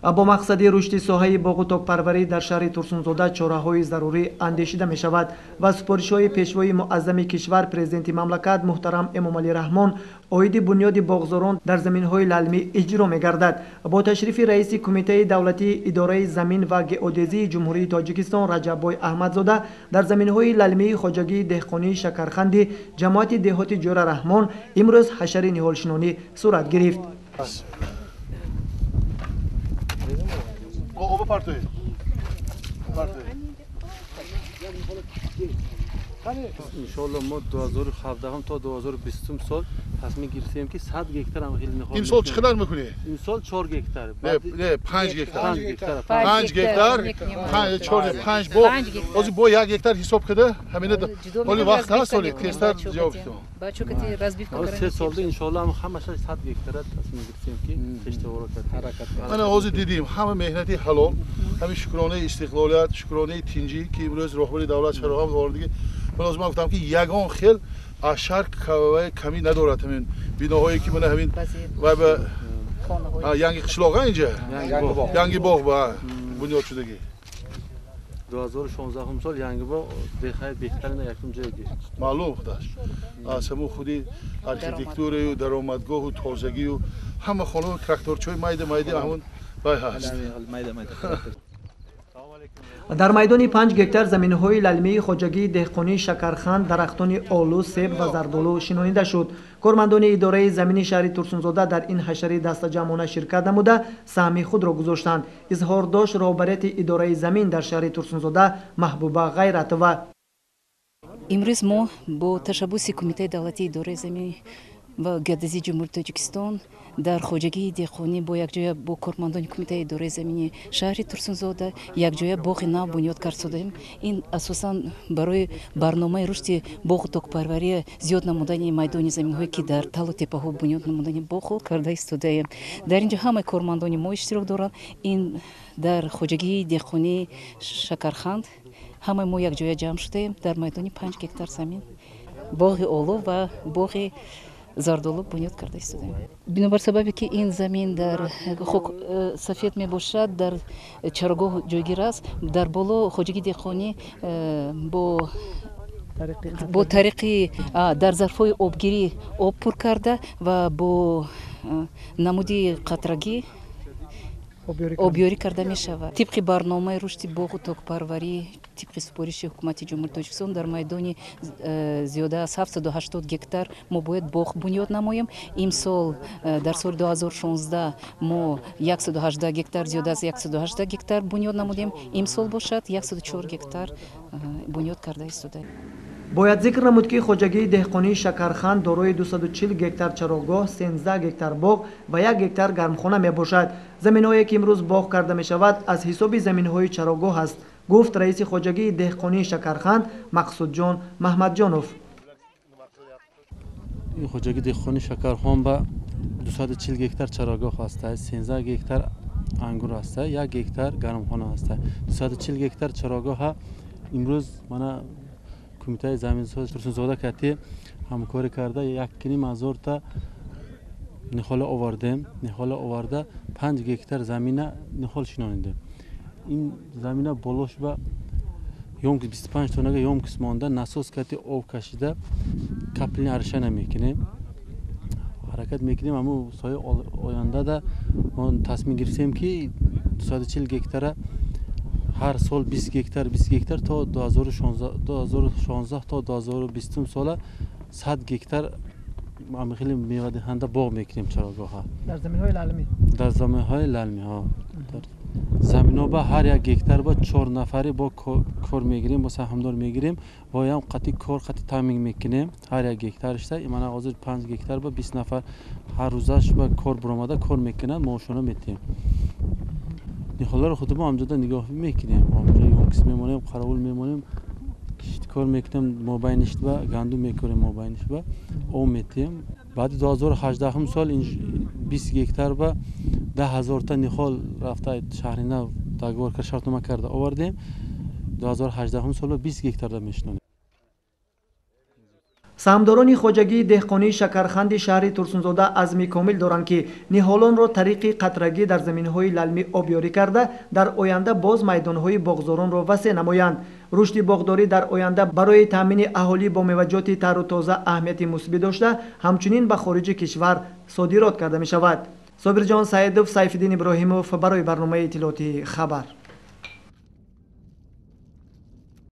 Бо мақсади рушди соҳаи боғу токпарварӣ дар шаҳри Турсунзода чораҳои зарурӣ андешида мешавад ва супоришҳои пешвои муаззами кишвар, президенти мамлакат муҳтарам Эмомалӣ Раҳмон оиди бунёди боғзорон дар заминҳои лалмӣ иҷро мегардад. Бо ташрифи раиси Кумитаи давлатии идораи замин ва геодезии Ҷумҳурии Тоҷикистон Раҷаббой Аҳмадзода дар заминҳои лалмии хоҷагии деҳқонии Шакарханди ҷамоати деҳоти Ҷӯра Раҳмон имрӯз ҳашари ниҳолшинонӣ сурат гирифт. Иншоалло мо 2017 то 2020 сол тасмим гирифтем ки 100 гектар ҳам хеле ниҳол. Имсол чӣ қадар мекунӣ? Имсол 4 гектар. Не, 5 гектар. 5 гектар. 5 4 5 бо. Ҳозир бо 1 гектар ҳисоб кида, ҳамина ҳоли вақт ҳаст, ҳоли тезтар ҷавоб кунем. Бачо ки разбивка кардем. 3 солда иншоалло ҳам ҳамаша 100 гектар тасмим гирифтем ки хештаворо ҳаракат. Мана ҳозир дидим, ҳама меҳнати ҳалол, ҳамин шукронаи истиқлолият, шукронаи тинҷӣ ки имрӯз роҳбари давлат шароҳам овардагӣ. Ман гуфтам ки ягон хел аз шаҳр камӣ надорад ҳамин биноҳое ки мана ҳамин вай ба янги қишлоға инҷа янги боғ ба бунёд шудагӣ. 2016 сол янги боғ бехайр беҳтарин якум ҷой гирифт. Маълум худаш аз ҳамун худи архитектураю даромадгоҳу тозагию ҳама хонаҳо тракторчаҳои майда майда ҳамун вай ҳаст. Дар майдони 5 гектар заминҳои лалмии хоҷагии деҳқонии Шакарханд дарахтони олу, себ ва зардолу шинонида шуд. Кормандони идораи замини шаҳри Турсунзода дар ин ҳашари дастаҷамъона ширкат намуда саҳми худро гузоштанд. Изҳор дошт роҳбарияти идораи замин дар шаҳри Турсунзода Маҳбуба Ғайратова. Имрӯз мо бо ташаббуси Кумитаи давлатии идораи замин ва геодезии Ҷумҳурии Тоҷикистон дар хоҷагии деҳқонӣ бо якҷоя бо кормандони Кумитаи идораи замини шаҳри Турсунзода якҷоя боғи нав бунёд кард шудаем. Ин асосан барои барномаи рушди боғу токпарварӣ, зиёд намудани майдони заминҳое ки дар талу теппаҳо бунёд намудани боғҳо карда истодаем. Дар ин ҷо ҳамаи кормандони мо иштирок доранд. Ин дар хоҷагии деҳқонии Шакарханд ҳамаи мо якҷоя ҷамъ шудаем дар майдони 5 гектар замин боғи олу ва боғи зардолу бунёд карда истодаем. Бинобар сабабе ки ин замин дар хок сафед мебошад, дар чарогоҳ ҷойгир аст, дар боло хоҷагии деҳқонӣ бо тариқи дар зарфҳои обгирӣ об пур карда ва бо намуди қатрагӣ обёрӣ карда мешавад. Тибқи барномаи рушди боғу токпарварӣ, тибқи супориши ҳукумати Ҷумҳурии Тоҷикистон дар майдони зиёда аз 780 гектар мо бояд боғ бунёд намоем. Имсол дар соли 2016 мо 118 гектар, зиёда аз 118 гектар бунёд намудем. Имсол бошад 104 гектар бунёд карда истодаем. Бояд зикр намуд ки хоҷагии деҳқонии Шакарханд дорои 240 гектар чарогоҳ, 13 гектар боғ ва 1 гектар гармхона мебошад. Заминҳое ки имрӯз боғ карда мешавад аз ҳисоби заминҳои чарогоҳ аст, гуфт раиси хоҷагии деҳқонии Шакарханд Мақсудҷон Маҳмадҷонов. Ин хоҷагии деҳқонии Шакархон ба 240 гектар чарогоҳ ҳаст, 13 гектар ангур ҳаст, 1 гектар гармхона ҳаст. 240 гектар чарогоҳ имрӯз мана Кумитаи заминсози Турсунзода кати ҳамкорӣ карда 1,5 та ниҳола овардем. Ниҳола оварда 5 гектар замина ниҳол шинонидем. Ин замина болош ба ёмкис 25 тоннага ёмкис монда насос кати об кашида каплини аршана мекунем. Ҳаракат мекунем аммо соли ояндада мо тасмим гирифтем ки 240 гектара ҳар сол 20 гектар 20 гектар то 2016 то 2020 сола 100 гектар хеле мевадиҳанда боғ мекунем чарогоҳа. Дар заминҳои лалмӣ? Дар заминҳои лалмӣ, ҳо. Заминҳо ба ҳар як гектар ба 4 нафари бо кор мегирем, бо саҳмдор мегирем, воям қати кор қати таъмин мекунем ҳар як гектарашта. Мана ҳозир 5 гектар ба 20 нафар ҳар рӯзаш ба кор баромада кор мекунанд, маошона метиҳем. Ниҳоларо худи мо ҳамҷода нигоҳ мекунем, ҳамҷо ёнкис мемонем, қаровул мемонем, кишткор мекунем, мобайниш ба гандум мекорем, мобайниш ба об метиҳем. Баъди 2018 сол 20 гектар ба 10 000 та ниҳол рафта шаҳри нав договор кард, шартнома карда овардем. 2018 сол ба 20 гектарда мешинонем. Саҳмдорони хоҷагии деҳқонии Шакарханди шаҳри Турсунзода азми комил доранд, ки ниҳолонро тариқи қатрагӣ дар заминҳои лалмӣ обёрӣ карда, дар оянда боз майдонҳои боғзоронро васеъ намоянд. Рушди боғдорӣ дар оянда барои таъмини аҳолӣ бо меваҷоти тару тоза аҳамияти мусбӣ дошта, ҳамчунин ба хориҷи кишвар содирот карда мешавад. Собирҷон Саидов, Сайфиддин Иброҳимов барои барномаи иттилоотии «Хабар».